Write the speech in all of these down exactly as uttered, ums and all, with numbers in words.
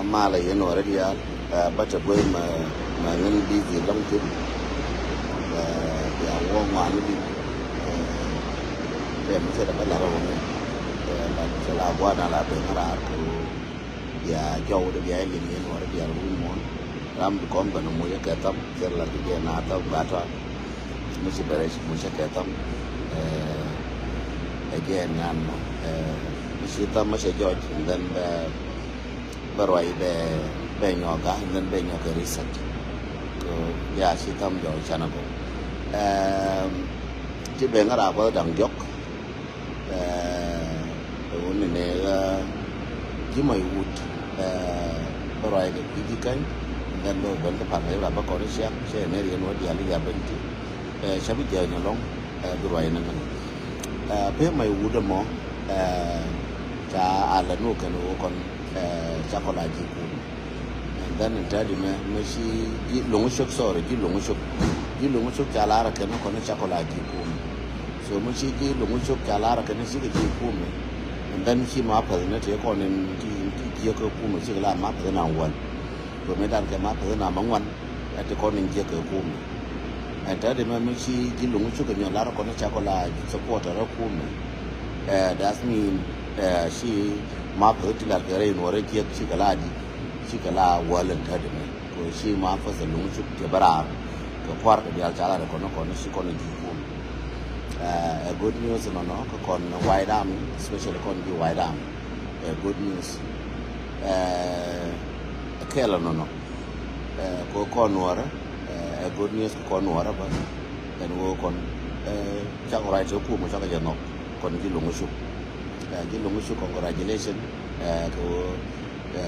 Malɛ yɛn wä rɛd yal, ɛ, bä te guey mɛ, mɛ ŋän busy lɔŋ thin. Ɛ, bia wä ŋuan ni di. Ɛ, bia mi cɛ dɛ bä lar wä ŋän. Ɛ, but cɛ la guan a la ben rar ko bia jɔw de bia liŋ yɛn wä rɛd yal wun muɔn. Ram bi kɔn bɛ ni mucɛ kɛ thap, cɛ la di jɛ na thap gatwa. Mi ci bɛ rɛ ci mucɛ kɛ thap. Ɛ, ɛ jɛ nan mɔ. Ɛ, mi ci thap mɛ cɛ jɔc, and then bɛ bɛ ruac bɛ, bɛ nyɔk ga, and then bɛ nyɔk kɛ research. So, ya ci tham jɔ canɛ gɔw. Ɛm, ti bɛ ŋa̱ra gua̱th da̱ŋ diɔk. Ɛ, wun ni ne, ɛ, ji̱ mɔc wut, ɛ, bɛ ruac kɛ kui̱ ji̱ käny, and then bɛ ben kɛ pan kɛ ri rap bä kɔn i̱ ciak, cɛ ne riɛn wä diaal i̱ ya ben ti. Ɛ, ca bi jiɛk nyɛ lɔŋ, ɛ, bi ruac ni mɛn. Ɛ, pee mɔc wut ɛmɔ, ɛ, ca a lɛ nu kɛn ɣöö kɔn, ɛ, ca kɔn la ji̱ kum. And then in tɛt imɛ, mɛ ci ji̱ lo̱ŋ cök, sorry, ji̱ lo̱ŋ cök. Ji̱ lo̱ŋ cök ca lar kɛn kɔn ca kɔn la ji̱ kum. So mɛ ci ji̱ lo̱ŋ cök ca lar kɛn cikɛ ji̱ kum. And then ci ma päth ni tëë kɔn in ti, ti jiäk kɛ kum cikɛ la ma päth na wäl. Kɛ mëë dan kɛ ma päth na ma ŋuan, ɛ ti kɔn in jiäk kɛ kumɛ. Ɛn tɛt imɛ mi ci ji̱ lo̱ŋ cukɛ nyɔk lar kɔn ca kɔ la supporter ɛ kumɛ. Ɛ, that mean, ɛ, ci ma päth ti lar kɛ rɛy nuɔrɛ jiäk cikɛ la di, cikɛ la wäl ɛn tɛt imɛ. Kɛ ci ma päth lo̱ŋ cuk ti bɛ raar kɛ kua̱r kɛ diaal ca lar kɔn kɔn ci kɔn ji̱ kumɛ. Ɛ, ɛ good news nɔnɔ kɛ kɔn White Army, especially kɔn ji̱ White Army. Ɛ good news. Ɛ, kɛl nɔnɔ. Ɛ, kɛ kɔn nuɔrɛ, ɛ, ɛ good news kɛ kɔn nuɔrɛ bä. Ɛn wä kɔn, ɛ, cak right kɛ kumɛ cak jɛ nhɔk. Kɔn ji̱ lo̱ŋ cuk. Ɛ, ji̱ lo̱ŋ cuk, congratulation. Ɛ, kɛ wä, ɛ,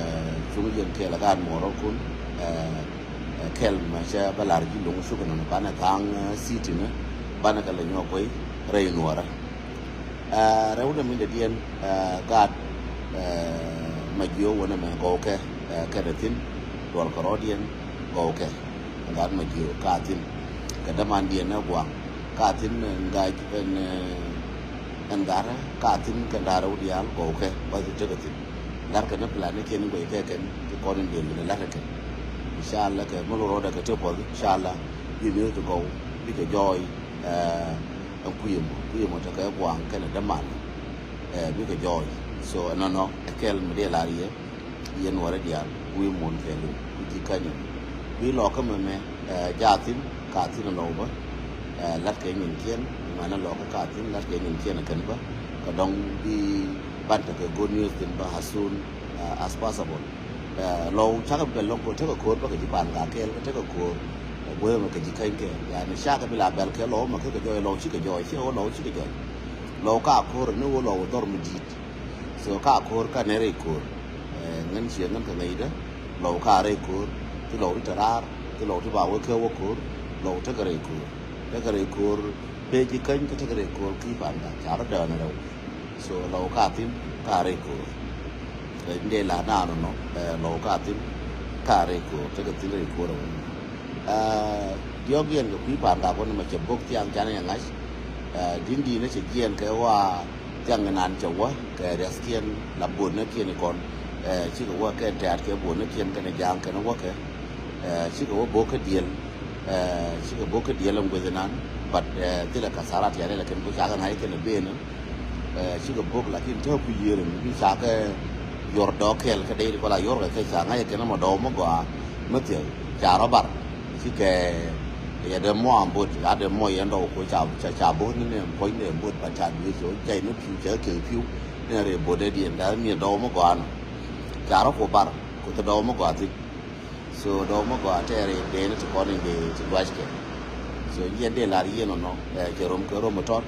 cuŋ jɛn kɛl ɛ gaat muɔrä kun. Ɛ, ɛ, kɛl mɛ cɛ bä lar ji̱ lo̱ŋ cuk nɔnɔ banɛ thaŋ, ɛ, city ni. Banɛ kɛ lɛ nyɔk kuey rɛy nuɔrä. Ɛ, rɛw dɛ min dɛ diɛn, ɛ, gaat, ɛ, ma jiö wänɛ mɛ gɔw kɛ, ɛ, kɛ dɛ thin, duɔl kɛ rɔɔdiɛn gɔw kɛ. Gaat ma jiö ka thin. Kɛ dämandiɛn ɛ guaŋ ka thin, ɛ, ŋa̱c ɛn, ɛ, ɛn garɛ ka thin kɛ da̱rɛ wä diaal gɔw kɛ, bä thin tekɛ thin. Lar kɛ ni plan ni kiɛn ni guɛc kɛ kɛn ti kɔn in diɛn ni lar kɛ kɛn. Inshallah kɛ mul rɔɔdɛ kɛ ti puɔth, inshallah bi mi ti gɔw, bi kɛ jɔɔy, ɛ, ɛn kui̱ ɛmɔ, kui̱ ɛmɔ tekɛ guaŋ kɛnɛ däman, ɛ, bikɛ jɔɔc. So ɛnɔnɔ ɛ kɛl mi dee lar yɛ, yɛn wärä diaal, wi̱i̱ muɔ̱n kɛɛliw, wi̱i̱ ji̱ känyɛ. Wi̱i̱ lɔkä mɛmɛ, ɛ, jaa thi̱n, ka thi̱n ɛ lɔw bä, ɛ, la̱t kɛ nyin kiɛn, ŋuɛnɛ lɔkä ka thi̱n, la̱t kɛ nyin kiɛn ɛ kɛn bä, kɛ dɔ̱ŋ bi ban tekɛ good news thi̱n bä as soon, ɛ, as possible. Ɛ, lɔw cakɛ bɛl lɔŋ kɛ tekɛ ko̱o̱r bä kɛ ji̱ pan ka kɛɛl kɛ tekɛ ko̱o̱r. Ɛ, guäth mɛ kɛ ji̱ käny kɛ. Yani cakɛ bi la bɛl kɛ lɔw mɛ kɛ kɛ jɔɔc, lɔw cikɛ jɔɔc, cikɛ wä lɔw cikɛ jɔɔc. Lɔw ka ko̱o̱r ni wä lɔw dhɔr mi di̱i̱t. So ka ko̱o̱r ka nɛ rɛy ko̱o̱r. Ɛ, ŋän ciɛ ŋän kɛ ŋäcdä. Lɔw ka rɛy ko̱o̱r. Ti lɔw ti te raar. Ti lɔw ti ba wä kɛ wä ko̱o̱r. Lɔw tekɛ rɛy ko̱o̱r. Tekɛ rɛy ko̱o̱r. Pee ji̱ käny kä tekɛ rɛy ko̱o̱r ki pan ka. Ca rɔ däänä rɛw. So lɔw ka thi̱n ka rɛy ko̱o̱r. Ɛ, ndɛ la naan nɔ, ɛ, lɔw ka thi̱n ka rɛy ko̱o̱r, tekɛ thi̱n rɛy ko̱o̱r ɛ wä. Ɛ, diɔ̱k yɛn kɛ kui̱ pa̱a̱n ka kɔn mɛ cɛ bok thiaŋ canɛ yɛ ŋa̱c. Ɛ, di̱n di̱n ɛ cɛ jiɛn kɛ wa thiaŋ naan cɛ wä kɛ ria̱thkiɛn la buɔ̱n nä kiɛn ikɔn. Ɛ, cikɛ wä kɛn tɛ̈t kɛ buɔ̱n nä kiɛn kɛn ja̱a̱ŋ kɛn wä kɛ. Ɛ, cikɛ wä bok kä diɛl. Ɛ, cikɛ bok kä diɛl ɛn gueth inan. But, ɛ, thilɛ kathara tia̱a̱n ilɛ kɛn ku cakɛ ŋa̱c kɛn ɛ ben. Ɛ, cikɛ bok lakin te ku yiëër ɛn bi cakɛ yuɔr dɔɔk kɛɛl kä dee di kɔla yuɔr kɛ kɛ ca ŋa̱c kɛn ɛmɔ dɔw mi gɔaa mi thiɛk ca rɔ bar. Cikɛ yɛ dee mɔ ambot a dee mɔ yɛn dɔw ku ca, ca, ca bok ni nɛ puɔ̱ny nɛ ambot ba ca dui̱r cɛ wä jay ni pi̱w cɛ kɛ kɛ pi̱w. Nɛ rɛy bot dee diɛn da̱th ni dɔw mi gɔaa nɔ. Ca rɔ ku bar ku thɛ dɔw mi gɔaa thi̱n. So dɔw mi gɔaa tɛɛr in dee ni ti kɔn in dee ti luac kɛ. So yɛn dee lar yɛn ɔnɔ, ɛ, cɛ rom kɛ rom mi tɔt.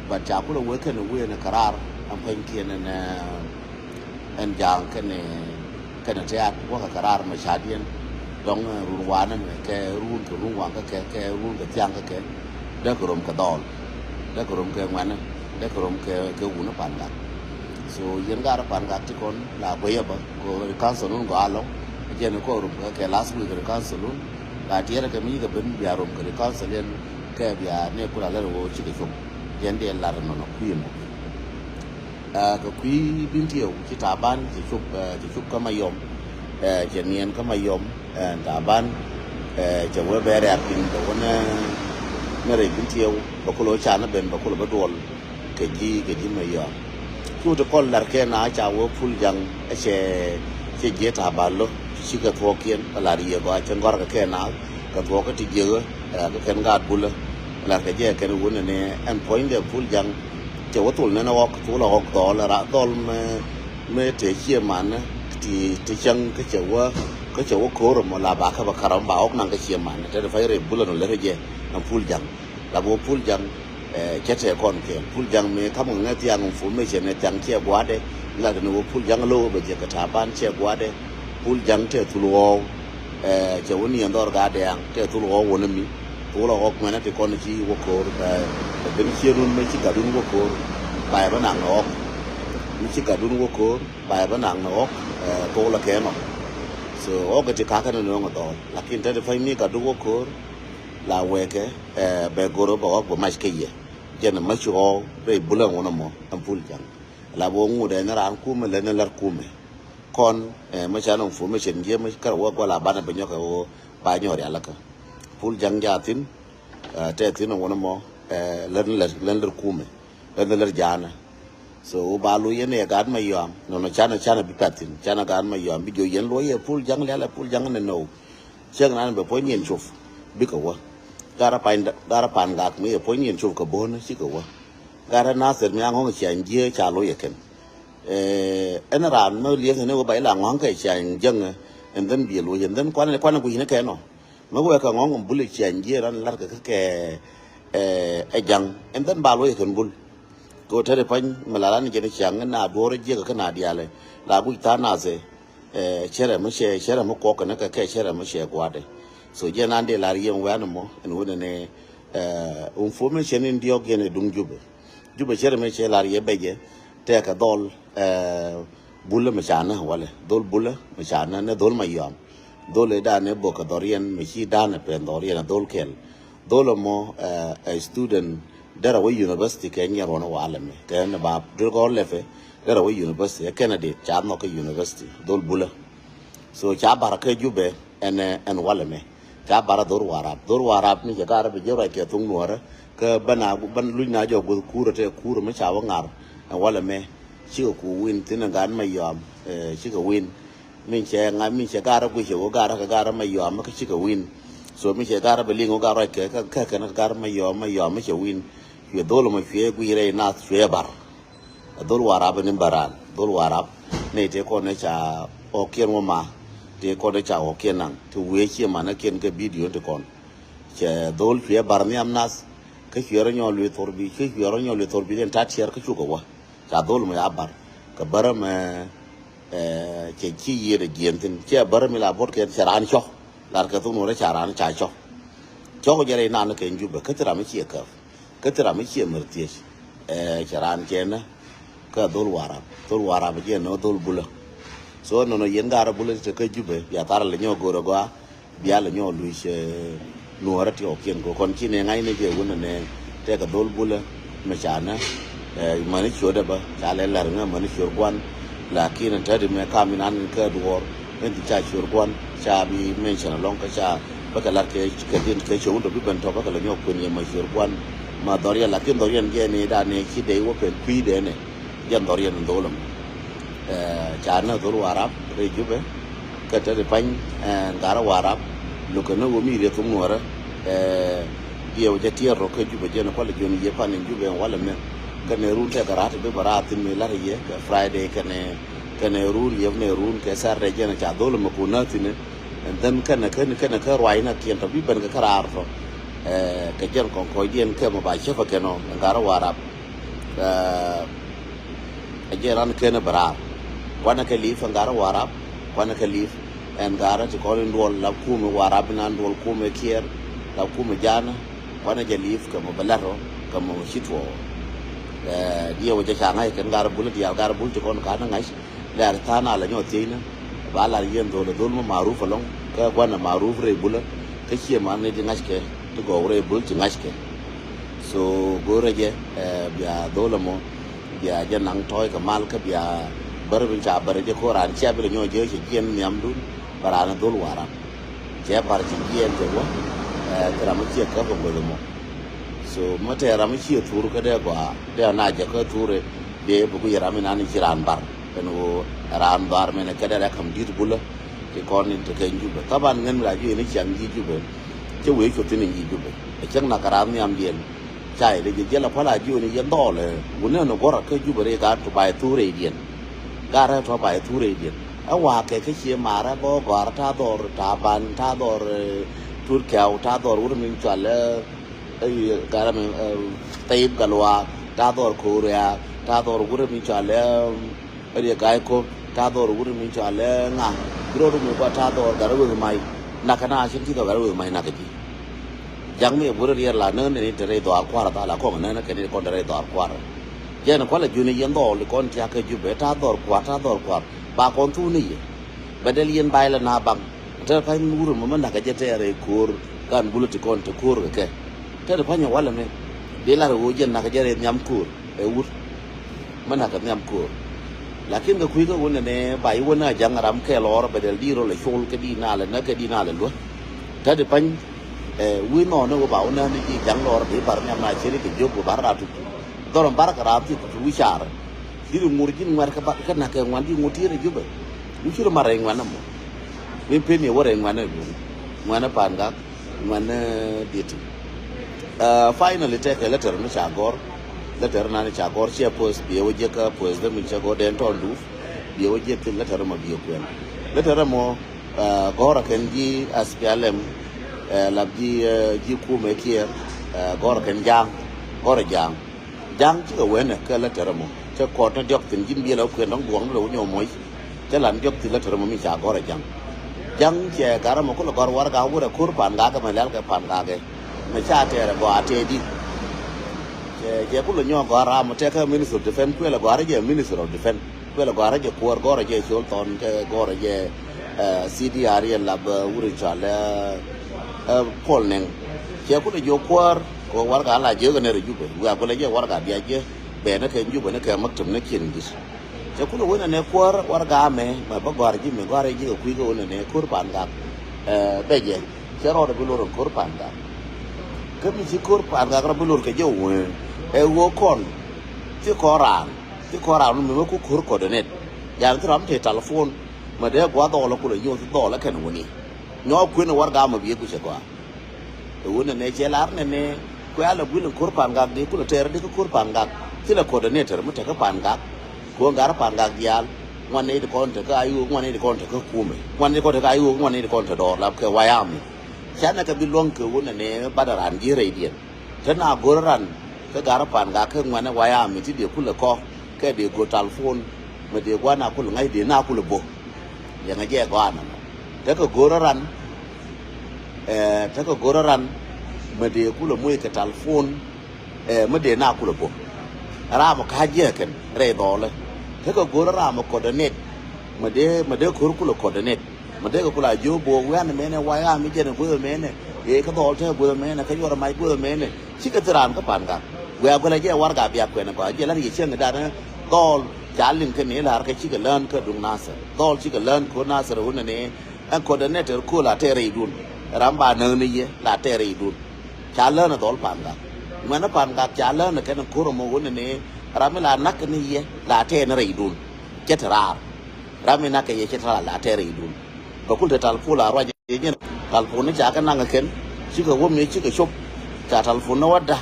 But ca kulɛ wee kɛn wee ni kɛ raar ɛn puɛnykiɛn ɛn, ɛ, ɛn ja̱a̱ŋ kɛn, kɛn tɛ̈t wäkɛ kɛ raar mɛ ca̱diɛn. Dɔ̱ŋ, ɛ, run wanɛ mɛ kɛ run kɛ run waŋ kä kɛ, kɛ run kɛ thiaŋ kä kɛ. Dee kɛ rom kɛ dhɔl. Dee kɛ rom kɛ ŋuɛnɛ. Dee kɛ rom kɛ, kɛ wunä pan gak. So yɛn gaat pan gak ti kɔn la gueyɛ bä kɛ ri council wun gɔaa lɔŋ. Jɛn kɔ rom kɛ, kɛ last week ri council wun. La tiɛrɛ kɛ mi kɛ ben bia rom kɛ ri council yɛn kɛ bia ne kula lɛr wä cikɛ cop. Yɛn dee lar nɔnɔ kui̱ mɔ. Ɛ, kɛ kui̱ bin tiɛw ci Taban ci cop, ɛ, ci cop kä Mayɔm. Ɛ, cɛ niɛn kä Mayɔm, ɛ, Taban, ɛ, cɛ wee bɛ rɛ̈k piny bɛ wä ni, ni rɛy bin tiɛw bɛ kulɛ wä can ni ben bɛ kulɛ bä duɔl kɛ ji̱ kɛ ji̱ Mayɔm. Cu ti kɔl lar kɛ na ca wee Pul Jaŋ ɛ cɛ, cɛ jiɛ Taban lo cikɛ thuɔɔkiɛn bɛ lar yiëë gɔaa cɛ gɔr kɛ kɛ na kɛ thuɔɔk kä ti jiëë ɛ kɛ kɛn gaat Bulä. Lar kɛ jɛ kɛn wun ni ɛn puɔ̱nydɛ Pul Jaŋ cɛ wä thol nɛn ɣɔk thol ɣɔk dhɔl ra dhɔl mɛ mɛ te cie man ti ti cäŋ kä cɛ wä kä cɛ wä ko̱r mɔ la ba kä ba karam ba ɣɔk naŋ kä cie man te fay rɛ Bulä nɔ lɛ rɛ jɛ ɛn Pul Jaŋ. La bä Pul Jaŋ, ɛ, cɛ tɛ kɔn kɛ Pul Jaŋ mi kam ŋɛ thiaŋ information ɛ thiaŋ cɛ guadɛ. La ni wä Pul Jaŋ lo bɛ jɛ kɛ Taban cɛ guadɛ. Pul Jaŋ tɛ thul ɣɔw, ɛ, cɛ wä ni ɛn dhɔr ga dɛɛŋ tɛ thul ɣɔw wä ni mi. Thul ɣɔw mɛn ti kɔn ci wä ko̱r, ɛ, ben cienun mi ci gadun wä ko̱r. Ba yɛ bä naŋ ɣɔk mi ci gadun wä ko̱r ba yɛ bä naŋ ɣɔk, ɛ, thul kɛ nɔ. So ɣɔk ti kakä ni nöŋ dhɔl lakin tɛ ti pay mi gadu wä ko̱r. La wekɛ, ɛ, bɛ goro bɛ ɣɔk bɛ mac kä yɛ. Jɛn mac ɣɔw rɛy Bulä ŋun mɔ ɛn Pul Jaŋ. La bä ŋut ɛn raan kumɛ lɛn lär kumɛ. Kɔn, ɛ, mɛ can information jiɛ mɛ kär wä gɔla banɛ bɛ nyɔkɛ wä ba nyɔk rialikä. Pul Jaŋ ja thin, ɛ, tɛ thin ŋun mɔ, ɛ, lɛn lär lɛn lär kumɛ lɛn lär janɛ. So wä ba lo yɛn ɛ gaat Mayɔm nɔnɔ canɛ canɛ bi pɛthin canɛ gaat Mayɔm bi jiɔ yɛn lo yɛ Pul Jaŋ lialɛ Pul Jaŋ nɛ nɔw. Cäŋ nan bɛ puɔ̱ny yɛn cop bikɛ wä. Garɛ pan garɛ pan gak mi yɛ puɔ̱ny yɛn cop kɛ bo̱o̱n cikɛ wä. Garɛ Nathir mi aŋɔ̱ŋ ciany jiee ca lo̱c ɛ kɛn. Ɛn raan mi lieth ni wä ba ila ŋɔ̱ŋ kɛ ciany jäŋ. Ɛn dhɛn biɛ lo̱c ɛn dhɛn kuanɛ kuanɛ gui̱cni kɛ nɔ. Mi wɛ kɛ ŋɔ̱ŋ Bulä ciany jiee ran lar kɛ kɛ ɛ jaŋ. Ɛn dhɛn ba lo̱c ɛ kɛn Bul. Kɛ wä tɛri pany mi la ran jɛn ciaŋ na duɔ̱ɔ̱r jiek kä na diaalɛ la guic tha̱a̱ŋ Nathir. Ɛ, cärɛ mi cɛ cärɛ mi kuɔk kɛn kɛ kɛ cärɛ mi cɛ gua̱dɛ. So jɛ nan dee lar yɛn wɛn mɔ ɛn wun ɛn ɛ, ɛ, information in diɔk yɛn ɛ duŋ Jubɛ. Jubɛ cärɛ mi cɛ lar yɛ bɛcɛ tɛkɛ dhɔl, ɛ, Bulä mi canä walɛ dhol Bulä mi canä ni dhol Mayɔm. Dhol ɛ danɛ bok kɛ dhɔriɛn mi ci danɛ pɛn dhɔriɛn ɛ dhol kɛl. Dhol ɛmɔ, ɛ, ɛ student derɛ wä university kɛ nyiɛr wä ni walɛ mi kɛ ni ba dul kɔ lɛpɛ. Derɛ wä university ɛ Kennedy ca nhɔk kä university dhol Bulä. So ca bar kä Jubɛ ɛn, ɛn walɛ mi ca bar dhor Warap dhor Warap mi cɛ garɛ bi jiɛ ruac kɛ thuŋ nuɔrä. Kä bä na bä luc na jɔ guth kurä tɛ kurä mi ca wä ŋar ɛn walɛ mi. Cikɛ ku win thin ɛn gan Mayɔm, ɛ, cikɛ win. Min cɛ ŋa̱ min cɛ garä guic cɛ wä garä kɛ garä Mayɔm kä cikɛ win. So min cɛ garä bɛ liŋ wä garä kɛ kɛ kɛ kɛ garä Mayɔm Mayɔm mi cɛ win. Cuɛ dhol mɔ cuɛ guic rɛy Nath cuɛ bar. Dhol Warap ni baran dhol Warap. Ni tëë kɔn ni ca ɣɔkiɛn wä ma tëë kɔn ni ca ɣɔkiɛn naŋ ti wee ciɛ manä kiɛn kɛ bidio ti kɔn. Cɛ dhol cuɛ bar nhiam Nath. Kä cuɛ rɔ nyɔl lueth thor bi kä cuɛ rɔ nyɔl lueth thor bi den tat ciɛr kä cukɛ wä. Ca dhol mɔ ya bar kɛ bärä mɛ. Ɛ, cɛ ci yiëëdɛ jiɛn thin cɛ bärä mi la bot kɛ cɛ raan cɔk. Lar kɛ thuk nuɔrɛ ca raan ca cɔk. Cɔk jɛ rɛy nan kɛ Jubɛ kä thi ram mi ciɛ käp. Kä thi ram mi ciɛ mär thiec. Ɛ, cɛ raan cɛ nä kä dhol Warap dhol Warap jɛ nä dhol Bulä. So nɔnɔ yɛn garä Bulä ti te kä Jubɛ bia thar lɛ nyɔ go̱o̱rɛ gɔaa. Bia lɛ nyɔk luc, ɛ, nuɔɔrä ti ɣɔkiɛn kɛ kɔn ci nɛ ŋa̱cnɛ jɛ wun nɛ tɛkɛ dhol Bulä mɛ ca nä. Ɛ, mäni ciötdɛ bä ca lɛ la̱r ŋä mäni ciöt gua̱n. Lakin ɛn täti mɛ kam in an in kä duɔɔr ɛn ti ca ciöt gua̱n ca bi mention alɔŋ kä ca bä kɛ la̱r kɛ kɛ din kɛ ciöt wun tɔ bi ben tɔ bä kɛ lɛ nyɔk kuën yɛ mɛ ciöt gua̱n. Ma dhɔriɛn lakin dhɔriɛn jɛ ni dan ni ci dee wä pɛn kui̱dɛ nɛ. Jɛn dhɔriɛn in dhol ɛmɔ. Ɛ, ca nä dhol Warap rɛy Jubɛ. Kä te ri pany, ɛ, garä Warap. Lukɛ ni wä mi rieth wä ŋuɔrä. Ɛ, diɛw jɛ tiɛɛr rɔ kä Jubɛ jɛn kualɛ jiɔn yiëë pan in Jubɛ walɛ mɛ. Kä nɛ run tɛkɛ raat bi bɛ raat thin mi lar yɛ kɛ Friday kɛnɛ kɛnɛ run yɛp nɛ run kɛ Saturday jɛn ca dhol ɛmɛ ku nä thin. And then kɛnɛ kɛnɛ kɛnɛ kä ruac na kiɛn tɔ bi ben kɛ kä raar tɔ. Ɛ, kɛ jɛn kɔn kɔcdiɛn kɛ mɛ ba cäpɛ kɛn ɔ ɛn garä Warap. Ɛ, ɛ jɛn ran kɛn ɛ bɛ raar. Kuanɛ kɛ li̱i̱p ɛn garä Warap. Kuanɛ kɛ li̱i̱p ɛn garä ti kɔn in duɔl la kumɛ Warap in an duɔl kumɛ kiɛɛr la kumɛ janä. Kuanɛ jɛ li̱i̱p kɛ mɛ bɛ lɛr ɔ kɛ mɛ ci tuɔɔ. Ɛ, diɛw jɛ ca ŋa̱c kɛn garä Bul diaal garä Bul ti kɔn ka̱n ŋa̱c. Lɛr tha̱a̱ŋ a la nyɔk thiecnä ba lar yɛn dhol ɛ dhol mi Maruf ɛlɔ̱ŋ kä gua̱n ɛ Maruf rɛy Bulä. Kä ciɛ man ni ti ŋa̱ckɛ ti gɔw rɛy Bul ti ŋa̱ckɛ. So go̱rɛ jɛ, ɛ, bia dhol ɛmɔ bia jɛ naŋ tɔ̱ɔ̱c kɛ mal kä bia Bär bin ca bär jɛ ko ran cia bi lɛ nyɔk jɛ cɛ jiɛn nhiamdun bɛ ran dhol waran. Cɛ bar ci jiɛn cɛ wä, eh, kɛ ram mi ciɛ kä kɛ guäth mɔ. So mɛ tɛ ram mi ciɛ thur kä dee gɔaa dee na jɛ kä thur dee bi ku yɛ ram mi nan ci ran bar. Kɛn ɣöö ran bar mɛn kɛ dee rɛ kam dit bulä ti kɔn in te kɛ Jubɛ. Thaban ŋän mi la jiɛ ni ciaŋ ji̱ Jubɛ. Cɛ wee cuth thin in ji̱ Jubɛ. Ɛ cäŋ na kɛ ran nhiamdiɛn. Ca ilɛ ji̱ jiɛl a kual a ji̱ ɣöö ni yɛn dhɔɔlɛ wunɛ ni guɔ̱rä kä Jubɛ ri gaat tu bay thur rɛydiɛn. Gaat rɛ tɔ bay thur rɛydiɛn. Ɛ wa̱a̱ kɛ kä cie marä bä gɔ̱a̱r ta̱a̱ dhɔr Taban, ta̱a̱ dhɔr, eh, Tut Kɛw, ta̱a̱ dhɔr wut min cɔal, eh, eh, garɛ mi, eh, Thayip Galwa, ta̱a̱ dhɔr Korea, ta̱a̱ dhɔr wut min cɔal, eh, Riek Gai Kok, ta̱a̱ dhɔr wut min cɔal, eh, ŋa. Bi rɔɔd mi kua ta̱a̱ dhɔr garɛ weth may. Nakä na cin ti dhɔr garɛ weth may nakä ji̱. Ja̱ŋ mi ɛ burɛ riɛr la nään ni te rɛy dhɔaar kua̱r tha la kɔŋ nään kɛn ni kɔn te rɛy dhɔaar kua̱r. Jɛn kualɛ juni yɛn dhɔɔl kɔn tiakä Jubɛ ta̱a̱ dhɔr kua̱r, ta̱a̱ dhɔr kua̱r. Ba kɔn thuk ni yɛ. Bɛ dɛl yɛn bay la na baŋ. Te pa̱ny wurɛ mɔ mɛ nakä jɛ tɛɛrɛ ko̱o̱r kan bulä ti kɔn te ko̱o̱r kɛ kɛ. Te te pa̱ny ɛ walɛ mɛ. Di lar ɛ ɣöö jɛn nakä jɛ rɛy nhiam ko̱o̱r ɛ wur. Mɛ nakä nhiam ko̱o̱r. Lakin kɛ kui̱ kä wunɛ nɛ ba iwä na ja̱ŋ ram kɛ lɔɔr bɛ dɛl di rɔ lɛ col kɛ di nalɛ nä kɛ di nalɛ luä. Te te pa̱ny, eh, wi̱i̱ nɔɔni wä ba wä nä ni ji̱ ja̱ŋ lɔɔr bi bar nhiam na ceri kɛ jiök wä bar ra tutu. Dhɔr bar kɛ ram ti tutu wi̱i̱ car. Di ri ŋur ji̱n ŋuɛr kɛ bar kɛ nakä ŋuan di ŋur ti rɛ Jubɛ. Wi̱i̱ curi mar rɛ ŋuan mɔ. Wi̱i̱ pen yɛ wä rɛ ŋuan ɛ duŋ. Ŋuan ɛ Pan Gak. Ŋuan, eh, dieti. Uh, finally tekɛ letter mi ca gɔr. Letter nani ca gɔr ciɛ post biɛ wä jiɛ kä post dɛ min cɛ gɔr dɛn tɔn duuf. Biɛ wä jiɛ thin letter mɔ biɛ kuɛn. Letter mɔ, uh, gɔr a kɛn ji̱ S P L M, uh, lap ji̱, uh, ji̱ kumɛ kiɛ, uh, gɔr a kɛn ja̱a̱ŋ. Gɔr a ja̱a̱ŋ. Ja̱ŋ cikɛ wee nɛ kɛ letter mɔ cɛ kɔɔt ni diɔk thi̱n ji̱n biɛl ɛ kuɛn dɔ̱ŋ duɔ̱ŋ ni lɛ wä nyɔk moc. Cɛ lan diɔk thi̱n letter mɔ mi ca gɔ̱r ɛ ja̱ŋ. Ja̱ŋ cɛ garɛ mɔ kulɛ gɔ̱r warɛga wurɛ ko̱r Pan Gak mɛ lɛl kɛ Pan Gak mɛ ca tɛɛrɛ gɔaa tɛɛdi. Cɛ, cɛ kulɛ nyɔk gɔ̱r ram mɔ tɛkɛ Minister of Defense kuɛlɛ gɔ̱r jɛ Minister of Defense. Kuɛlɛ gɔ̱r jɛ kuɔr gɔ̱r jɛ col thɔn kɛ gɔ̱r jɛ, eh, C D R yɛ lap, eh, wurɛ cɔal, eh, eh, Paul Nɛŋ. Cɛ kulɛ jiök kuäär kɛ warɛga la jiök ɛ nɛr ɛ Jubɛ. Wiaa kulɛ jɛ warɛga bia jɛ bɛɛnɛ kɛ Jubɛ ni kɛ maktab ni kiɛn dit. Cɛ kulɛ wen ɛnɛ kuäär warɛga mɛ mɛ bä gɔ̱a̱r ji̱ mi gɔ̱a̱r ji̱ kɛ kui̱ kɛ wen ɛnɛ ko̱r Pan Gak. Eh, bɛ jɛ cɛ rɔɔdɛ bi lor ɛn ko̱r Pan Gak. Kä mi ci ko̱r Pan Gak rɔ bi lor kɛ jɛ wee ɛ ɣöö kɔn. Ci kɔn raan ci kɔn raan mi mɛ ku ko̱r coordinate. Yan thi ram te telephone mɛ dee gua̱a̱th dhɔɔl ɛ kulɛ nyoth dhɔɔl ɛ kɛn wuni. Nyɔɔk kuën ɛ warɛga mɛ bi yɛ guic ɛ gɔaa. Ɛ wun nɛnɛ cɛ lar nɛnɛ kuɛ alɛ guil in ko̱r Pan Gak di kulɛ tɛɛr di kä ko̱r Pan Gak. Thilɛ coordinator mi tekä Pan Gak. Kuɔ̱n gar Pan Gak diaal. Ŋuan nɛy di kɔn tekä ayuk, ŋuan nɛy di kɔn tekä kumɛ. Ŋuan nɛy di kɔn tekä ayuk, ŋuan nɛy di kɔn te dɔɔr lap kɛ wayami. Canɛ kɛ bi luɔ̱ŋ kɛ wun nɛnɛ bat ɛ raan ji̱ rɛydiɛn. Te na go̱r ran kä gar Pan Gak kä ŋuanɛ wayami ti dee kulɛ kɔ kɛ dee go̱r talpon. Mɛ dee gua̱n a kulɛ ŋa̱c dee na kulɛ bo̱. Liɛŋɛ jɛ gɔaa nɔmɔ. Tekɛ go̱rä ran, eh, tekɛ go̱rä ran, mɛ dee kulɛ moc kɛ talpon, eh, mɛ dee na kulɛ bo̱. Ram ɔ ka̱ jiɛ kɛn rɛy dhɔɔlɛ. Tekɛ go̱rä ram ɔ coordinate, mɛ dee, mɛ dee ko̱r kulɛ coordinate. Mɛ dee kɛ kulɛ a jiö bo̱o̱k wian mɛnɛ, wayami jɛn ɛ guäth mɛnɛ. Ee, kä dhɔɔl te guäth mɛnɛ, kä yuɔr ɛ mac guäth mɛnɛ. Cikɛ thi raan kä Pan Gak. Wiaa gɔlɛ jɛ warɛga bia kuɛn ɛ gɔaa. Jɛ lan yɛ cieŋ danɛ dhɔɔl ca liŋ kɛ ni la̱r kɛ cikɛ lään kä duŋ Nasir. Dhɔɔl cikɛ lään ko̱ Nasir wunɛ ni ɛn coordinator ko̱ la tɛɛr rɛydun. Ram ba näk ni yɛ la tɛɛr rɛydun. Ca lään ɛ dhɔɔl Pan Gak. Ŋuɛn ɛ Pan Gak ca lään ɛ kɛn ko̱r ɛmɔ wunɛ ni ram mi la nak ni yɛ la tɛɛr ni rɛydun. Cɛ te raar. Ram mi nak kɛ yɛ cɛ te raar la tɛɛr rɛydun. Bɛ kul te talpon la ruac jɛ jɛn. Talpon ni ca kɛ naŋ kɛn. Cikɛ wä mi cikɛ cop. Ca talpon ni wä da.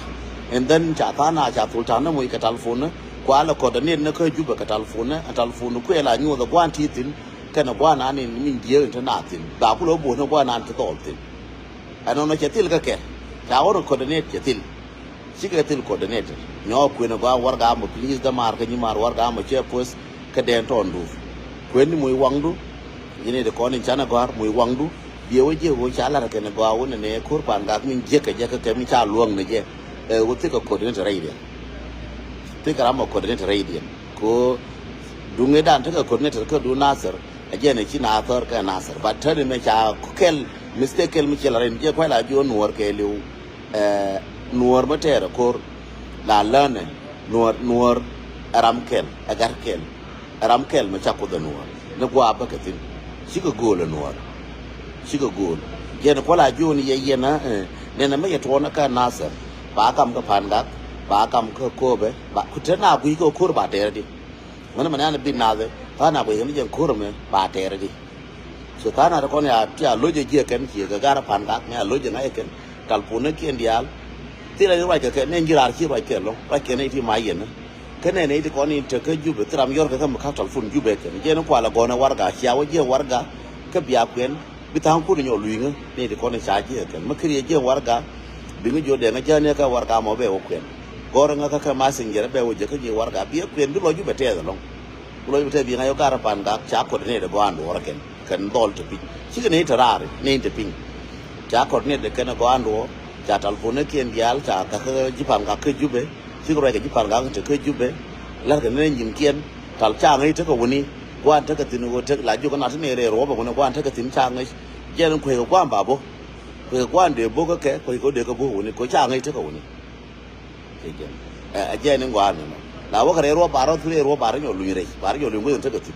And then ca tha̱a̱ŋ na ca thul ta̱a̱ŋ ni muc kɛ talpon ni. Kua lɛ coordinate ni kä Jubɛ kɛ talpon ni. Ɛ talpon ni kuɛ la nyuɔth ɛ gua̱a̱n ti thi̱n. Kɛnɛ gua̱a̱n an in min jiääk in te na thi̱n. Ba kulɛ wä bo̱o̱n ni gua̱a̱n an ti dhɔɔl thi̱n. Ɛnɔnɔ cɛ thil kä kɛ. Ca wä ni coordinate cɛ thil. Cikɛ thil coordinator. Nyɔɔk kuën ɛ gɔaa warɛga mɔ please dämaar kä nyimaar warɛga mɔ cɛ post kä dɛn tɔɔndu. Kuën ni muc waŋdu. Yini di kɔn in canɛ gɔ̱a̱r muc waŋdu. Biɛ wä jiɛ wä ca lar kɛn ɛ gɔaa wä nɛnɛ ko̱r Pan Gak min jiäk kɛ jɛ kä kɛ min ca luäŋ ni jɛ. Ɛ wä thikɛ coordinator rɛydiɛn. Thikɛ ram ɔ coordinator rɛydiɛn. Ko duŋ ëëdan tekɛ coordinator kä duŋ Nasir. Ɛ jɛn ɛ ci na thɔr kɛ Nasir. But tɛn mɛ ca kɛl mistake kɛl mi ci la rin jɛ kuay la jiɔ nuɔr kɛ liw. Ɛ, nuɔr mi tɛɛr ɛ ko̱r la länɛ nuɔr, nuɔr ɛ ram kɛl, ɛ gat kɛl. Ram kɛl mi ca Kuoth ɛ Nuɔɔr ni gua̱a̱ bä kɛ thi̱n. Cikɛ gööl ɛ Nuɔɔr. Cikɛ gööl. Jɛn kual a jiön yɛ yɛn a, eh, nɛn ɛmɛ yɛ tuɔɔn kä Nasir. Ba kam kä Pangak, ba kam kä Kööbɛ, ba ku te na gui̱c kä ko̱r ba tɛɛr di. Ŋäni mɛ nɛn bi nath ɛ, tha̱a̱ŋ na guic kɛn jɛn ko̱r ɛmɛ ba tɛɛr di. So tha̱a̱ŋ na ti kɔn ya, ti a lo̱c ɛ jiɛ kɛn ciɛ kɛ gar Pangak mɛ a lo̱c ɛ ŋa̱c ɛ kɛn. Talpon ni kiɛn diaal. Thilɛ ni ruac kɛ kɛ, nɛn ji̱ raar ci ruac kɛ lɔ̱ŋ. Ruac kɛn nɛy ti mac yɛn. Kä nɛn nɛy ti kɔn in te kä Jubɛ, thil ram yɔr kɛ kä mi ka̱k talpon Jubɛ kɛn. Jɛn kualɛ gɔ̱nɛ warɛga, cia wä jiɛn warɛga, kä bia kuɛn, bi tha̱a̱ŋ kun nyɔ lui̱ŋä, nɛy ti kɔn in ca jiɛn kɛn. Mi kiri jiɛn warɛga, bi ŋä jiɔ dɛŋä jäni kä warɛga mɔ bɛ wä kuɛn. Gɔ̱rä ŋä kä kɛ messenger bɛ wä jɛ kä jiɛn warɛga, bi ɛ kuɛn, bi lɔc Jubɛ tɛth ɛlɔ̱ŋ. Bi lɔ bi te bi ŋa̱c ɔ gar Pangak ca coordinate gɔaa nduɔɔr kɛn, kɛn dhɔl te pi̱c. Cikɛ nɛy te raar, nɛy te piny. Ca coordinate kɛn gɔaa nduɔɔr, ca talpon ni kiɛn diaal, ca kakä ji̱ Pangak kä Jubɛ, cikɛ ruac kɛ ji̱ Pangak te kä Jubɛ, la̱rkɛ ni nyi̱n kiɛn, tal ca ŋäc tekɛ wuni, gua̱a̱n tekɛ thi̱n ɣöö tek la jiök kɛ nat ti nɛy rɛy ruɔ̱p ɛ wuni, gua̱a̱n tekɛ thi̱n ca ŋäc, jɛn kueckɛ gua̱a̱n ba bo̱k, kueckɛ gua̱a̱n dee bo̱k kä kɛ, kueckɛ dee kɛ bo̱k wuni, kɛ ca ŋäc tekɛ wuni. Kɛ jɛn. Ɛ, ɛ jɛn in gɔaa nɔnɔ. La wäkɛ rɛy ruɔ̱p ba rɔ thur, rɛy ruɔ̱p ba rɔ nyɔ luny rɛy. Ba rɔ nyɔ luny guäth in tekɛ thi̱n.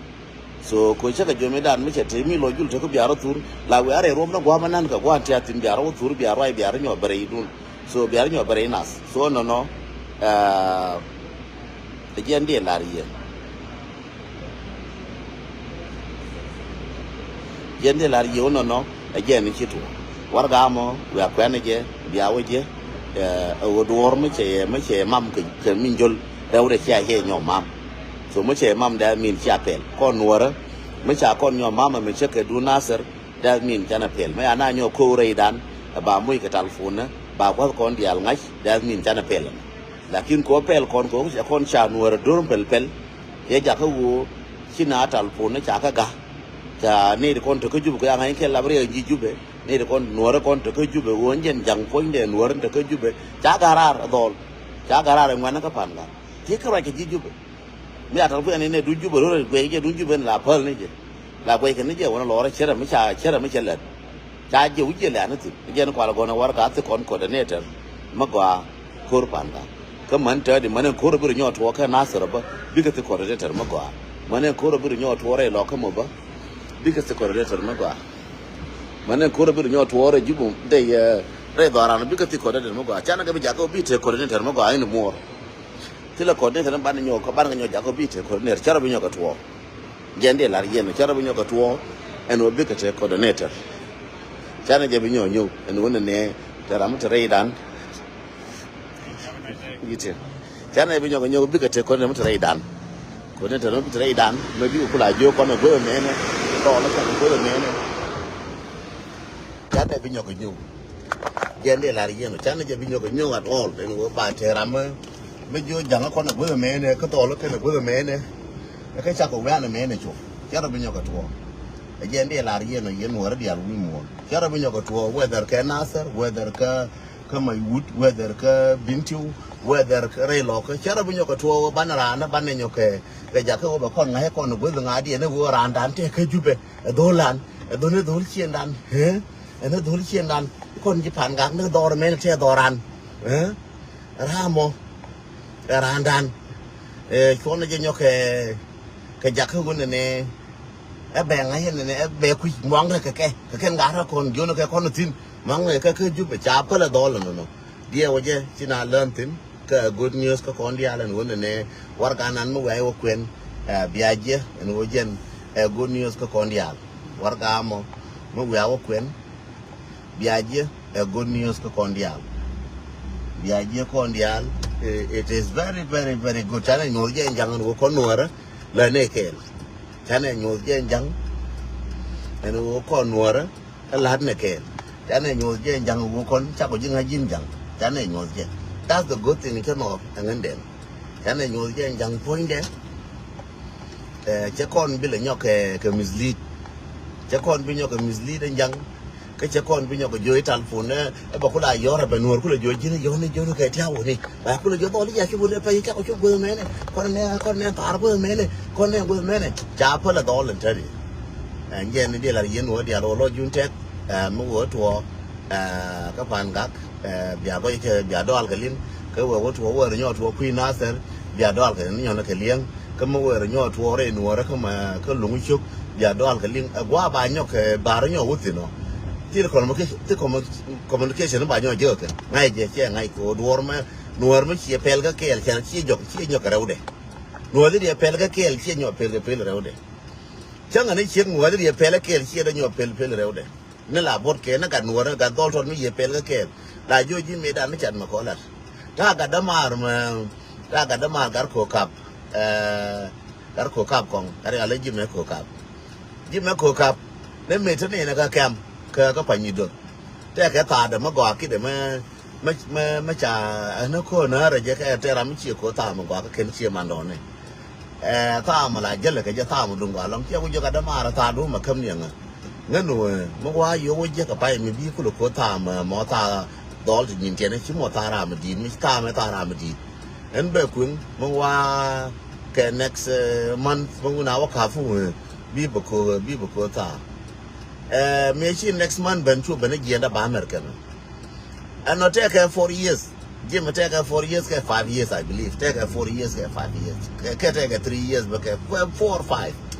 So, ko cä kɛ jiöm i̱ dan mi cɛ te mi lɔ jul te kä bia rɔ thur. La wiaa rɛy ruɔ̱p ni gua̱a̱m inan kɛ gua̱a̱n tiath thi̱n bia rɔ wä thur, bia ruac, bia rɔ nyɔ bɛ rɛy dun. So, bia rɔ nyɔ bɛ rɛy nath. So, nɔnɔ, ɛ, ɛ jɛn dee lar yɛ. Jɛn dee lar yiëë wä nɔnɔ, ɛ jɛn ni ci tuɔɔk. Warɛga mɔ, wiaa kuɛn jɛ, bia wä jɛ, ɛ, ɛ ɣöö duɔ̱ɔ̱r mi cɛ yɛ, mi cɛ yɛ mam kɛ, kɛ min jol, rɛw rɛ cia yɛ nyɔ mam. So mi cɛ yɛ mam, that mean cia pɛl. Kɔn nuɔrä, mi ca kɔn nyɔ mam, mi cɛ kɛ duun Nasir, that mean canɛ pɛl. Mi ca na nyɔ ko̱o̱k rɛydan, ɛ ba muc kɛ talpon, ba gua̱th kɔn diaal ŋa̱c, that mean canɛ pɛl. Lakin kɛ ɣöö pɛl kɔn, kɛ ɣöö cɛ kɔn ca nuɔrä do̱r pɛl pɛl, yɛ jakä ɣöö ci na talpon ni ca kä ga̱. Ca nɛy ti kɔn te kä Jubɛ kɛ ɣa̱ ŋa̱c kɛ lap riɛk ji̱ Jubɛ. Nɛy ti kɔn nuɔ̱ɔ̱rä kɔn te kä Jubɛ ɣöö jɛn ja̱ŋ puɔ̱nydɛ nuɔ̱ɔ̱rä te kä Jubɛ. Ca ga̱ raar ɛ dhɔl. Ca ga̱ raar ɛ ŋuɛ̈tni kä Pangak. Ti kä ruac kɛ ji̱ Jubɛ. Mi a talpon ni nɛ duun Jubɛ ro̱r ɛ guɛc jɛ duun Jubɛ ni la päl ni jɛ. La guɛc kɛ ni jɛ wänä lɔɔrä cärɛ mi ca, cärɛ mi cɛ lät. Ca jiɛ wi̱c jiɛ lɛ̈ɛ̈ni thi̱n. Jɛn kual gɔ̱nɛ warɛga thi kɔn coordinator mi gɔaa ko̱r Pangak. Kä män täätdi män in ko̱r bi rɔ nyɔk tuɔɔk kä Nasir bä bikɛ thi coordinator mi gɔaa. Män in ko̱r bi rɔ nyɔk tuɔɔk rɛy Lɔkä mɔ bä bikɛ thi coordinator mi gɔaa. Män in ko̱r bi rɔ nyɔk tuɔɔk rɛy Jubɛ dee, eh, rɛy dhɔran bikɛ thi coordinator mi gɔaa. Canɛ kɛ bi jakä bi te coordinator mi gɔaa in muɔr. Thilɛ coordinator ni banɛ nyɔk, banɛ nyɔk jakä bi te coordinator. Cärɛ bi nyɔk kɛ tuɔɔk. Jɛn dee lar yɛn, cä rɔ bi nyɔk kɛ tuɔɔk ɛn ɣöö bikɛ te coordinator. Canɛ jɛ bi nyɔk nyɔk ɛn ɣöö nɛnɛ te ram mi te rɛydan. Yi̱ti̱. Canɛ bi nyɔk nyɔk bikɛ te coordinator mi te rɛydan. Coordinator mi te rɛydan mɛ bikɛ kula jiök kɔn ɛ guäth ɛmɛnɛ. Tɔɔl ɛ kɔn ɛ guäth ɛmɛnɛ. Canɛ bi nyɔk kɛ nyɔk. Jɛn dee lar yɛn ɔ, canɛ jɛ bi nyɔk kɛ nyɔk at all. Ɛn ɣöö ba te ram mi, mi jiö ja̱ŋä kɔn ɛ guäth ɛmɛnɛ, kä thɔɔl kɛn ɛ guäth ɛmɛnɛ. Ɛ kä cakɔ wian ɛmɛnɛ cop. Cä rɔ bi nyɔk kɛ tuɔɔk. Ɛ jɛn dee lar yɛn ɔ, yɛn wäärä diaal wi̱i̱ muɔ̱ɔ̱n. Cä rɔ bi nyɔk kɛ tuɔɔk, whether kɛ Nasir, whether kä, kä Maiwut, whether kä Bentiu, whether kä rɛy Lɔkä. Cä rɔ bi nyɔk kɛ tuɔɔk, banɛ raan, banɛ nyɔk kɛ, kɛ jakä ɣöö bɛ kɔn ŋa̱c kɔn ɛ guäth ŋa̱diɛn ɛ ɣöö raandan tëë kä Jubɛ. Ɛ dho̱o̱lan, ɛ dho̱o̱l, ɛ dho̱o̱l ciëndan, ɛ? Ɛ ni dho̱o̱l ciëndan, kɔn ji̱ Pangak ni dhɔr mɛn tëë dhɔran, ɛ? Ram mɔ, ɛ raandan, ɛ cuɔn jɛ nyɔk kɛ, kɛ jakä ɣöö nɛnɛ, ɛ bɛ ŋa̱c ɛ nɛnɛ, ɛ bɛ kui̱c muaŋdɛ kɛ kɛ, kɛ kɛn gat rɔ kɔn jiön kɛ kɔn thi̱n, muaŋdɛ kɛ kä Jubɛ ca päl ɛ dhɔl ɛnɔnɔ. Diɛw jɛ ci na lään thi̱n. Kä good news kä kɔn diaal ɛn ɣöö nɛnɛ warɛga nan mi wiaa wä kuɛn, ɛ, bia jiɛ ɛn ɣöö jɛn, ɛ, good news kä kɔn diaal. Warɛga mɔ mi wiaa wä kuɛn, bia jiɛ, ɛ, good news kä kɔn diaal. Bia jiɛ kɔn diaal, ɛ, it is very, very, very good. Canɛ nyuɔth jɛ ɛn ja̱ŋ ɛn ɣöö kɔn nuɔ̱ɔ̱rä lät nɛ kɛɛl. Canɛ nyuɔth jɛ ɛn ja̱ŋ ɛn ɣöö kɔn nuɔ̱ɔ̱rä kä la̱t nɛ kɛɛl. Canɛ nyuɔth jɛ ɛn ja̱ŋ ɛ wä kɔn cakɔ ji̱ ŋa̱c ji̱n ja̱ŋ. Canɛ nyuɔth jɛ. That's the good thing cä nhɔɔk ɛŋändɛn. Canɛ nyuɔth jɛ ɛn ja̱ŋ puɔ̱nydɛ. Ɛ, cɛ kɔn bi lɛ nyɔk kɛ, kɛ mislead. Cɛ kɔn bi nyɔk kɛ mislead ɛn ja̱ŋ. Kä cɛ kɔn bi nyɔk kɛ jiö i̱ talpon ɛ, ɛ bɛ kula yɔr ɛ bɛ nuɔ̱ɔ̱r kula jiö ji̱n yɔ̱n ni jiö ni kɛ tia̱a̱ wuni. Ba kulɛ jɛ dhɔl i̱ ya cuk wun ɛ pɛy cakɔ cuk guäth mɛnɛ. Kɔn nɛ, kɔn nɛ thar guäth mɛnɛ. Kɔn nɛ guäth mɛnɛ. Ca päl ɛ dhɔl ɛn tɛri. Ɛ, jɛn ni diɛ lar yien wä dial wä lɔ jun tɛk. Ɛ, mi wä tuɔ. Ɛ, kä Pangak. Ɛ, bia gɔc kɛ, bia dɔal kɛ liŋ. Kä wä wä tuɔ wä ri nyɔ tuɔ kui̱ Nathɛr. Bia dɔal kɛ ni nyɔn kɛ liɛŋ. Kä mi wëë rɔ nyɔk tuɔɔr in wä rɔ kä ma kä luŋ cök bia dual kɛ liŋ ɛ gua̱a̱ ba nyɔk kɛ ba rɔ nyɔk wä thin ɔ. Thil communication, thil commu-, communication ba nyɔk jek kɛ ŋa̱c jɛ ciɛ ŋa̱c kɛ wä duɔɔr mɛ nuɔɔr mi ciɛ pɛl kä kɛɛl cɛ ciɛ jɔk ciɛ nyɔk kɛ rɛwdɛ. Nuɔɔr di diɛ pɛl kä kɛɛl ciɛ nyɔk pɛl kɛ pɛl rɛwdɛ. Cäŋ ani ciek nuɔɔr di diɛ pɛl kä kɛɛl ciɛ dɔ nyɔk pɛl pɛl rɛwdɛ. Ni la buɔt kɛ ni gat nuɔrä gat dhɔl tɔt mi yiëë pɛl kä kɛɛl. La jiɔ ji̱ mëëdan ni cat mɛ kɔlat. Ta̱a̱ gat dämaar mɛ ta̱a̱ gat dämaar gat ko̱o̱k kap. Gat ko̱o̱k kap kɔŋ gat rial ji̱ mɛ ko̱o̱k kap. Ji̱ mɛ ko̱o̱k kap ni mëë te ni ni kä kɛm kä kä pany ni döth. Tɛkɛ thaadä mɛ gɔaa kidɛ mɛ mɛ mɛ mɛ ca ɛn ni ko̱o̱k ni rɛ jɛ kɛ tɛ ram mi cie ko̱o̱k thaamɛ gɔaa kä kɛn cie mandɔɔni. Ɛ thaam la jälɛ kɛ jɛ thaam duŋ gɔaa lɔŋ ciɛ ku jɛ ka dämaar thaadu ma käm ni ɛŋä. Ŋän wee mi wa yo̱ wä jɛ kɛ pay mi bi kulɛ ko̱ thaam mɔ thaa dhɔl ti nyin tiɛn ci mɔ thaa ram di̱i̱t mi thaam ɛ thaa ram di̱i̱t. Ɛn bɛ kueŋ mi wa kɛ next month mi wun a wä ka̱p fu wee bi bɛ ko̱ bi bɛ ko̱ thaa. Ɛ mi ci next month ben cu ben jiɛn da ba America mɛ. Ɛn nɔ tɛkɛ four years. Ji̱ mi tɛkɛ four years kɛ five years, I believe. Tɛkɛ four years kɛ five years. Kɛ, kɛ tɛkɛ three years bɛ kɛ four, five.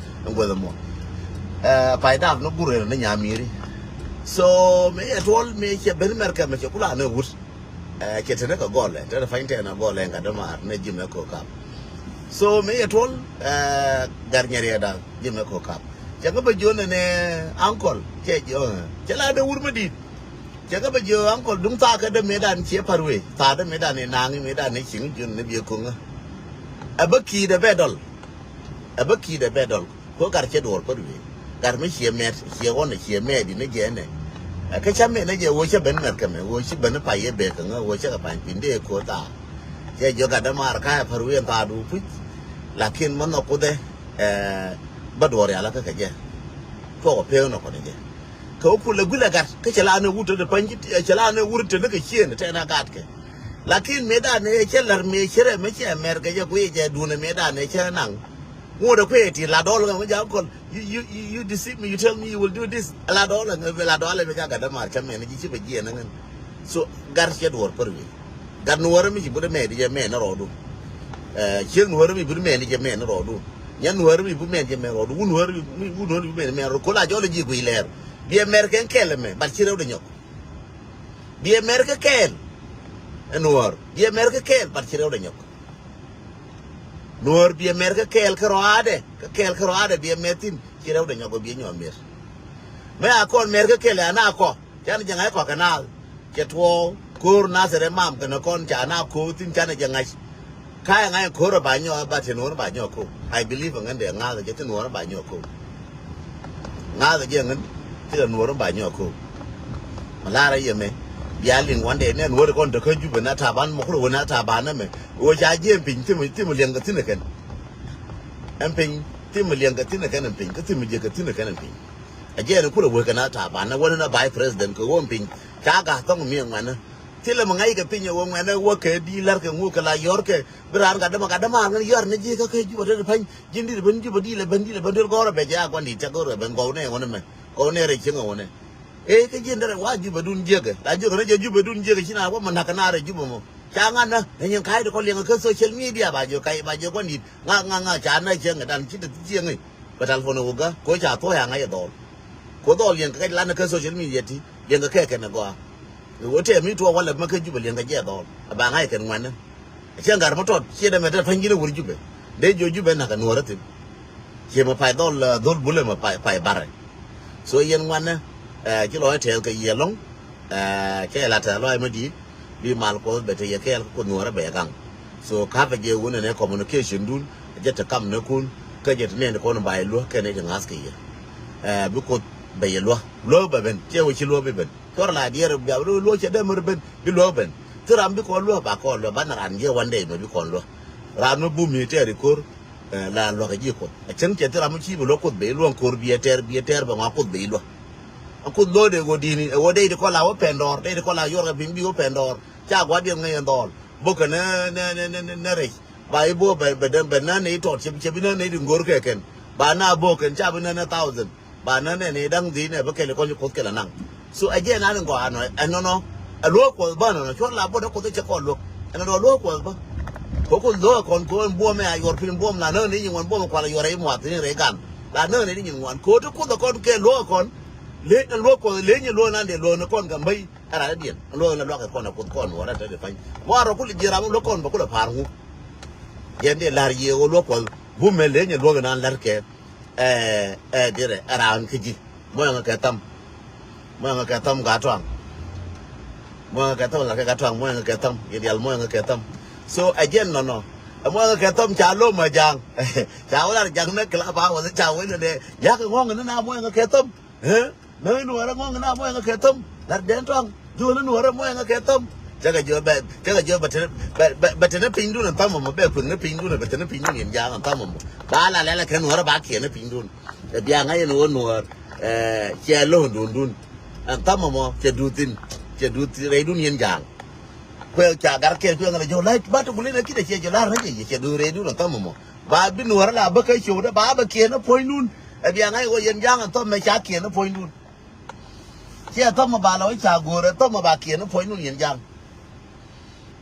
Ɛn guɛth mɔ. Ɛ pay dap ni gurɛ ni nyamiri. So mi yɛ tuɔl mi cɛ ben America mi cɛ kula ni wut. Ɛ cɛ tɛnɛ kɛ gɔlɛ tɛnɛ fany tɛnɛ gɔlɛ ɛn ka dämaar ni ji̱ mɛ ko̱o̱k kap. So mi yɛ tuɔl ɛ gar nyɛriɛ da ji̱ mɛ ko̱o̱k kap. Cɛ kä bɛ jiɔ nɛ nɛ uncle cɛ jiɔ cɛ la dee wur mi di̱i̱t. Cɛ kä bɛ jiɛ uncle duŋ thaak kä dee mëëdan ciɛ pa̱r wee thaak dee mëëdan i̱ naaŋ i̱ mëëdan i̱ cieŋ jiön ni biɛ ko̱ŋä. Ɛ bä ki̱i̱dɛ bɛ dɔl. Ɛ bä ki̱i̱dɛ bɛ dɔl. Kuɛ gat cɛ duɔɔr pa̱r wee. Gat mi ciɛ mɛt ciɛ ɣɔn ciɛ mɛt i̱ ni jɛ nɛ. Ɛ kä ca mɛt ni jɛ ɣöö cä ben mɛt kɛ mɛ ɣöö ci ben i̱ pay i̱ bek kɛ ŋä ɣöö cä kɛ pany piny dee ko̱ thaak. Cɛ jiɔ gat dee maar ka̱a̱c pa̱r wee thaak du puc. Lakin mä nhɔk kuthɛ ɛ bä duɔɔr yalä kä kɛ jɛ. Tuɔk ɛ pek nɔ kɔn jɛ. Kɛ wä kulɛ guilɛ gat kä cɛ la ni wut te pany cɛ la ni wut te ni kɛ cien te na gat kɛ. Lakin mëëdan ɛ cɛ lär mëë cɛ rɛ mëë cɛ mɛr kɛ jɛ kui̱ jɛ duun ɛ mëëdan ɛ cɛ naŋ. Ŋot ɛ kui̱ ti la dɔl kɛ ŋu ja kɔl. You, you, you, you deceive me, you tell me you will do this. La dɔl ɛ la dɔl ɛ mi ca gat dämaar cä mɛn ji̱ ci bɛ jiɛn ɛ ŋän. So gat cɛ duɔɔr pär wi̱i̱. Gat nuɔrä mi ci but mɛ di jɛ mɛ ni rɔɔdu. Ciek nuɔrä mi but mɛ di jɛ mɛ ni rɔɔdu. Nyɛ nuɔrä mi but mɛ di jɛ mɛ rɔɔdu. Wun nuɔrä mi wun nuɔrä mi but mɛ di mɛ rɔɔdu. Kola jɔl ji gui lɛɛr. Biɛ mɛr kɛ kɛl mɛ bat ci rɛw de nyɔk. Biɛ mɛr kɛ kɛl. Ɛ nuɔr biɛ mɛr kɛ kɛl bat ci rɛw de nyɔk. Nuɔr biɛ mɛr kɛ kɛl kɛ rɔadɛ kɛ kɛl kɛ rɔadɛ biɛ mɛr thin ci rɛw de nyɔk biɛ nyɔk mɛr. Mɛ a kɔn mɛr kɛ kɛl ɛ ana kɔ. Canɛ jɛ ŋa̱c kɔakɛ naath cɛ tuɔɔk ko̱r nath rɛ mam kɛnɛ kɔn ca na ko̱o̱k thi̱n canɛ jɛ ŋa̱c. Ka̱a̱c ŋa̱c ko̱r ɛ ba nyɔk ɛ ba te nuɔ̱ɔ̱r ba nyɔk ko̱o̱k. I believe ɛ ŋän dee ŋa̱th ɛ jɛ thi̱n nuɔ̱ɔ̱r ba nyɔk ko̱o̱k. Ŋa̱th ɛ jɛ ŋän thi̱n nuɔ̱ɔ̱r ba nyɔk ko̱o̱k. Mɛ la̱rä yɛ mɛ bia liŋ wandɛ nɛ nuɔ̱ɔ̱r kɔn te kä Jubɛ na taban mɔk rɛ wä na taban nɛ mɛ. Wä ca jiɛn piny thimɛ thimɛ liɛŋ kɛ thi̱n ɛ kɛn. Ɛn piny thimɛ liɛŋ kɛ thi̱n ɛ kɛn ɛn piny kä thimɛ jiɛk kɛ thi̱n ɛ kɛn ɛn piny. A jɛɛn kulɛ wek kɛ na taban na wä ni na vice president kɛ wä piny ca ga̱a̱ thɔŋ mi ŋuɛnä. Thilɛ mi ŋa̱c kɛ piny ɛ wä ŋuɛnä wä kɛ di lär kɛ ŋuk kɛ la yɔr kɛ bi raan gat dämä gat dämä ar ŋän yɔr ni ji̱ kä kɛ Jubɛ te pany ji̱n di ben Jubɛ di lɛ ben di lɛ ben duel gɔrɛ bɛ jɛ a guan di cɛ gɔrɛ ben gɔw nɛ wä ni mɛ gɔw nɛ rɛ cieŋ ɛ wä nɛ. Ee kä ji̱n derɛ wa Jubɛ dun jiäkɛ la jiäkɛ ni jɛ Jubɛ dun jiäkɛ ci na wä mɛ na̱k kɛ na rɛ Jubɛ mɔ ca ŋa̱n nä ɛ nyin ka̱c di kɔ liɛŋ kä social media ba jiö ka̱c ba jiö guan di ŋa̱ ŋa̱ ŋa̱ ca nä cieŋ ɛ dan ci te cieŋ ɛ. Bɛ telephone wä gä ko ca thuɔ̱c a ŋa̱c ɛ dhɔl. Ko dhɔl liɛŋ kɛ kɛ lan kɛ social media ti liɛŋ kɛ kɛ kɛn ɛ gɔaa. Wä tɛɛ mi tuɔɔk walɛ mɛ kɛ Jubɛ liɛŋ kɛ jɛ dhɔl a ba ŋa̱c kɛn ŋuɛnä. Cɛ ŋa̱r mɛ tɔt ciɛ dɛ mɛ te pany ji̱n ɛ wur Jubɛ dee jiɔ Jubɛ na̱k kɛ nuɔ̱ɔ̱rä thi̱n. Ciɛ mɛ pay dhɔl dhol bulɛ mɛ pay pay barɛ. So yɛn ŋuɛnä ci lɔc tɛɛth kɛ yiɛ lɔŋ. Cɛ la tɛth lɔc mɛ di̱i̱t. Bi mal Kuɔth bɛ te yɛ kɛɛl kä Kuoth nuɔrä bɛ yɛ gaŋ. So ka̱pɛ jɛ wun ɛnɛ communication dun jɛ te kam nɛ kun kä jɛ te nɛn kɔn ba yɛ luäk kɛn ɛ jɛ ŋa̱th kɛ yɛ. Ɛ bi Kuoth bɛ yɛ luäk luäk bɛ ben cɛ wä ci luäk bi ben. Cuɔr la diɛɛr bia luäk cɛ dee mär ben bi luäk ben. Thi ram bi kɔn luäk ba kɔn luäk banɛ ran jɛ wan dee mɛ bi kɔn luäk. Ran mɛ bum mi tɛɛr i ko̱r. La luäk a ji̱ Kuoth a cäŋ cɛ thi ram mi ci bi luäk Kuoth bɛ iluäŋ ko̱r biɛ tɛr biɛ tɛr bɛ ŋɔak Kuoth bɛ iluäk. A Kuoth lo̱o̱ dee ɣöö di̱i̱ni ɛ ɣöö dee ti kɔn la wä pɛn dɔɔr dee ti kɔn la yuɔr kɛ pi̱ny bi wä pɛn dɔɔr. Ca gua̱diɛn ŋäc ɛn dhɔɔl bokɛ nɛ nɛ nɛ nɛ nɛ rɛc ba i̱ bok bɛ bɛ nä nɛ i̱ tɔt cɛ bi nä nɛ i̱ ti ŋo̱r kɛ kɛn ba na bokɛn ca bi nä nɛ thousand. Ba nä nɛ ni da̱ŋ dhi̱i̱n ɛ bä kɛl kɔn ci Kuoth kɛl anaŋ. So ɛ jɛ nan in gɔaa nɔ ɛnɔnɔ. Ɛ luɔ̱k Kuɔth bä nɔnɔ cuɔr la bot ɛ Kuoth cɛ kɔn luɔ̱k ɛnɔnɔ luɔ̱k Kuɔth bä. Ko Kuoth luɔk kɔn ko ɛn buɔm ɛ a yuɔr piny buɔm la näk ni nyin ŋuan buɔm ɛ kual a yuɔr ɛ imuath ni rɛy gan. La näk ni nyin ŋuan ko ti Kuoth ɛ kɔn kɛ luɔk kɔn. Leny ɛ luɔk Kuɔth, leny ɛ luɔk nan dee luɔk ni kɔn kɛ mbey. Ɛ ran diɛn. Luɔk ni luɔk ɛ kɔn ɛ Kuoth kɔn wä ran te di pany. Mɔ a rɔ kul ji̱ ram luɔk kɔn bɛ kul ɛ pa̱a̱r ŋu. Jɛn dee la̱r yiëë wä luɔk Kuɔth. Bumɛ leny ɛ luɔk nan la̱r kɛ. Ɛ, ɛ, dirɛ, ɛ raan kä ji̱. Muɔ̱ɔ̱ŋä kɛ thäm. Muɔ̱ɔ̱ŋä kɛ thäm gat tuaŋ. Muɔ̱ɔ̱ŋä kɛ thäm la kɛ gat tuaŋ, muɔ̱ɔ̱ŋä kɛ thäm. Yɛ dial muɔ̱ɔ̱ŋä kɛ thäm. So, ɛ jɛn nɔnɔ. Ɛ muɔ̱ɔ̱ŋä kɛ thäm ca lom a ja̱a̱ŋ. Ca wä lar ja̱a̱ŋ ni club house, ca wä ni dee. Yak ŋɔ̱ŋ ni na muɔ̱ɔ̱ŋä kɛ thäm. Ɛ? Mɛ nuɔrɛ ŋɔ̱ŋ na muɔ̱ɔ̱ŋä kɛ thäm. Lar dɛn tuaŋ. Juɔni nuɔrɛ muɔ̱ɔ̱ŋä kɛ thäm. Cɛ kɛ jiɔ bɛ, cɛ kɛ jiɔ bɛ te, bɛ, bɛ, bɛ te ni pinydun ɛn thäm mɔ, bɛ kueth ni pinydun, bɛ te ni pinydun yɛn ja̱a̱ŋ ɛn thäm mɔ. Ba la lɛl ɛ kɛ nuɔrɛ ba kiɛ ni pinydun. Ɛ bia ŋa̱c ɛn ɣöö nuɔɔr, ɛ, cɛ lo̱o̱ŋdundun. Ɛn thämɛ mɔ cɛ duth thi̱n, cɛ duth thi̱n rɛydun yɛn ja̱a̱ŋ. Kuɛ ca gar kɛɛl kuɛ ŋäl ɛ jɔw la̱c ba ti kulin ɛ ki̱n ɛ ciɛ jɛ la̱r ŋäc ɛ yɛ cɛ duth rɛydun ɛn thämɛ mɔ. Ba bi nuɔɔr la bä kä cowdä ba bɛ kiɛn ɛ puɔ̱nydun. Ɛ bia ŋa̱c ɛ ɣöö yɛn ja̱a̱ŋ ɛn thämɛ ca kiɛn ɛ puɔ̱nydun. Ciɛ thämɛ ba la wä ca go̱o̱rɛ thämɛ ba kiɛn ɛ puɔ̱nydun yɛn ja̱a̱ŋ.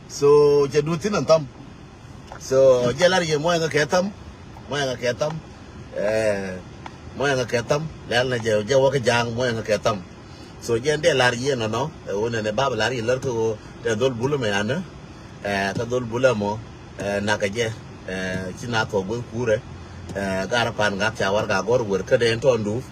So cɛ duut thi̱n ɛn thäm. So jɛ lar yɛ muɔ̱ɔ̱ŋä kɛ thäm. Muɔ̱ɔ̱ŋä kɛ thäm. Ɛ, muɔ̱ɔ̱ŋä kɛ thäm lɛl na jɛ jɛ wä kä ja̱a̱ŋ muɔ̱ɔ̱ŋä kɛ thäm. So jɛ ɛn dee lar yɛ nɔnɔ ɛ wä nɛnɛ bab lar yɛ lär kä ɣöö tɛ dhol bulä mɛ yanä. Ɛ, kä dhol bulä mɔ. Ɛ, nakä jɛ. Ɛ, ci na thok gueth kurɛ. Ɛ, gar pan gak ca warɛga gɔr wer kä dee tɔndu.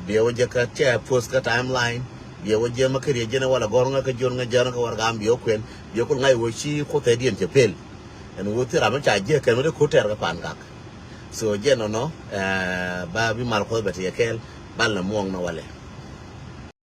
Biɛ wä jɛ kä cɛ post kä timeline. Biɛ wä jɛ mä kä riɛ jɛn wala gɔr ŋä kä jiɔn ŋä jɛn kä warɛga biɛ wä kuɛn. Biɛ kul ŋa̱c wä ci kuoth ɛ diɛn cɛ pel. Ɛn wä thi ram mi ca jiɛ kɛn mi dee kut tɛr kä pan gak. So jɛ nɔnɔ, ɛ, ba bi mal kuoth bɛ ti yɛ kɛɛl. Bal na muɔŋ na walɛ.